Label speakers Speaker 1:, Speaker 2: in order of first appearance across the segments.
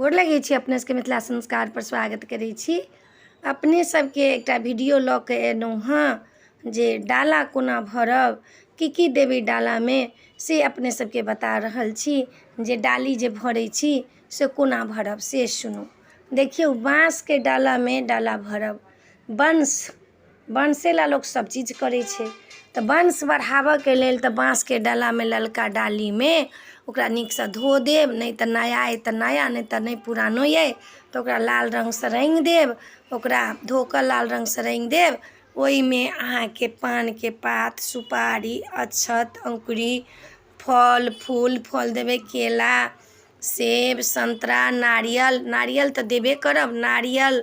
Speaker 1: गोर लगै छी अपने सबके मिथिला संस्कारपर स्वागत करै छी। अपने सबके एकटा वीडियो लऽ कऽ एलहुँ हँ जे डाला कोना भरब, की की देबै डालामे, से अपने सबके बता रहल छी। जे डाली जे भरै छी से कोना भरब से सुनू। देखियौ, बाँसके डालामे डाला भरब, वंश वंशे लए लोक सभ चीज करै छै, तऽ वंश बढ़ाबऽके लेल तऽ बाँसके डालामे, ललका डालीमे ओकरा नीकसँ धो देब। नहि तऽ नया अइ तऽ नया, नहि तऽ नहि पुरानो अइ तऽ ओकरा लाल रङ्गसँ रङ्गि देब। ओकरा धो कऽ लाल रङ्गसँ रङ्गि देब। ओहिमे अहाँके पानके पात, सुपारी, अक्षत, अँकुरी, फल फूल, फल देबै केला, सेब, सन्तरा, नारियल। नारियल तऽ देबे करब, नारियल,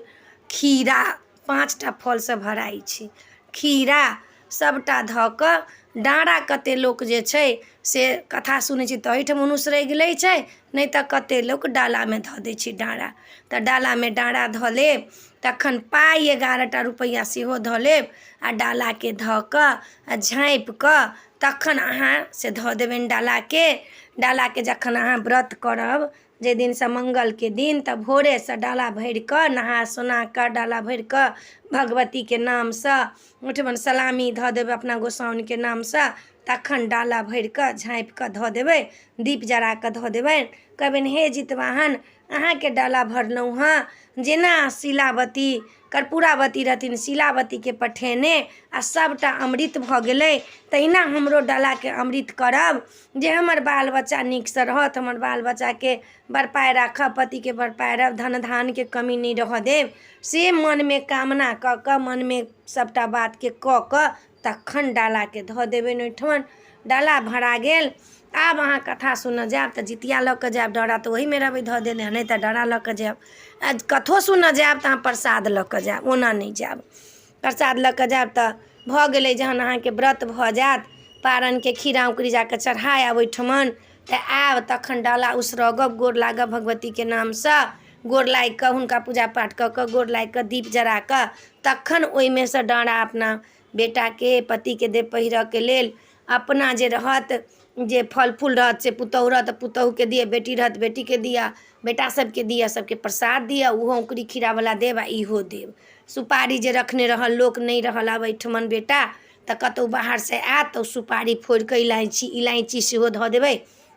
Speaker 1: खीरा, पाँच टा फलसँ भराइ छै, खीरा सभटा धऽ कऽ डाँरा। कतेक लोक जे छै से कथा सुनै छै तऽ एहिठाम उसरगि लै छै, नहि तऽ कतेक लोक डालामे धऽ दै छै डाँरा। तऽ डालामे डाँरा धऽ लेब, तखन पाइ 11 टा रुपैआ सेहो धऽ लेब आ डालाके धऽ कऽ आ झाँपि कऽ तखन अहाँ से धऽ देबनि डालाके। डालाके जखन अहाँ व्रत करब जाहि दिनसँ, मङ्गलके दिन, तऽ भोरेसँ डाला भरि कऽ, नहा सोना कऽ, डाला भरि कऽ भगवतीके नामसँ ओहिठमन सलामी धऽ देबै अपना गोसाउनिके नामसँ। तखन डाला भरि कऽ झाँपि कऽ धऽ देबै, दीप जरा कऽ धऽ देबनि। कहबनि, हे जितवाहन, अहाँके डाला भरलहुँ हँ। जेना शीलावती कर्पूरावती रहथिन शीलावतीके पठेने आ सभटा अमृत भऽ गेलै, तहिना हमरो डालाके अमृत करब जे हमर बाल बच्चा नीकसँ रहत, हमर बाल बच्चाके बरपाइ राखब, पतिके बरपाइ रहब, धन धानके कमी नहि रहऽ देब। से मनमे कामना कऽ कऽ, मनमे सभटा बातके कऽ कऽ तखन डालाके धऽ देबनि ओहिठमन। डाला भरा गेल, आब अहाँ कथा सुनऽ जायब तऽ जितिया लऽ कऽ जायब। डोरा तऽ ओहीमे रहबै धऽ देने, नहि तऽ डोरा लऽ कऽ जायब। आ कथो सुनऽ जायब तऽ अहाँ प्रसाद लऽ कऽ जायब, ओना नहि जायब। प्रसाद लऽ कऽ जायब तऽ भऽ गेलै। जहन अहाँके व्रत भऽ जायत, पारनके खीरा औँकुरी जा कऽ चढ़ा आयब ओहिठमन, तऽ आयब तखन डाला उसरगब, गोर लागब भगवतीके नामसँ। गोर लागि कऽ, हुनका पूजा पाठ कऽ कऽ, गोर लागि कऽ, दीप जरा कऽ तखन ओहिमे सँ डाँरा अपना बेटाके, पतिके देब पहिरऽके लेल। अपना जे रहत, जे फल फूल रहत, से पुतहु रहत तऽ पुतहुके दिअ, बेटी रहत बेटीके दिअ, बेटा सबके दिअ, सबके प्रसाद दिअ। ओहो औँकुरी खीरावला देब आ इहो देब। सुपारी जे रखने रहल लोक, नहि रहल आब एहिठमन बेटा तऽ कतहु बाहरसँ आयत तऽ ओ सुपारी फोड़ि कऽ इलायची, इलायची सेहो धऽ देबै।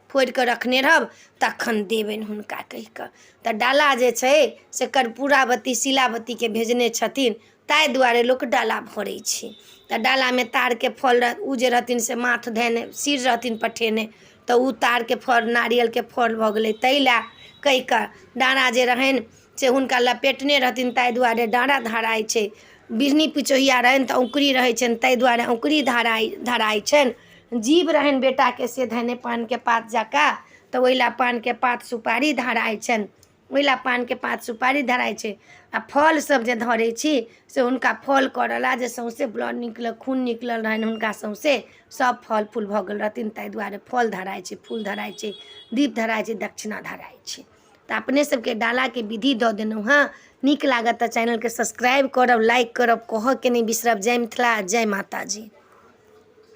Speaker 1: फोड़ि कऽ रखने रहब तखन देबनि हुनका कहि कऽ। तऽ डाला जे छै से कर्पूरावती शीलावतीके भेजने छथिन, ताहि दुआरे लोक डाला भरै छै। तऽ डालामे तारके फल, ओ जे रहथिन से माथ धेने सिर रहथिन पठेने, तऽ ओ तारके फल, नारियलके फल भऽ गेलै ताहि लए कहि कऽ। डाँरा जे रहनि से हुनका लपेटने रहथिन, ताहि दुआरे डाँरा धराइ छै। बिढ़नी पिचोहिया रहनि तऽ औँकुरी रहै छनि, ताहि दुआरे औँकुरी धराइ धराइ छनि। जीभ रहनि बेटाके से धेने पानके पात जकाँ, तऽ ओहि लए पानके पात सुपारी धराइ छनि, ओहि लए पानके पात सुपारी धराइ छै। आ फल सब जे धरै छी से हुनका फल करऽ लए, जे सौँसे ब्लड निकलल, खून निकलल रहनि हुनका, सौँसे सब फल फूल भऽ गेल रहथिन, ताहि दुआरे फल धराइ छै, फूल धराइ छै, दीप धराइ छै, दक्षिणा धराइ छै। तऽ अपने सबके डालाके विधि दऽ देलहुँ हँ। नीक लागत तऽ चैनलके सब्सक्राइब करब, लाइक करब, कहऽके नहि बिसरब। जय मिथिला, जय माताजी।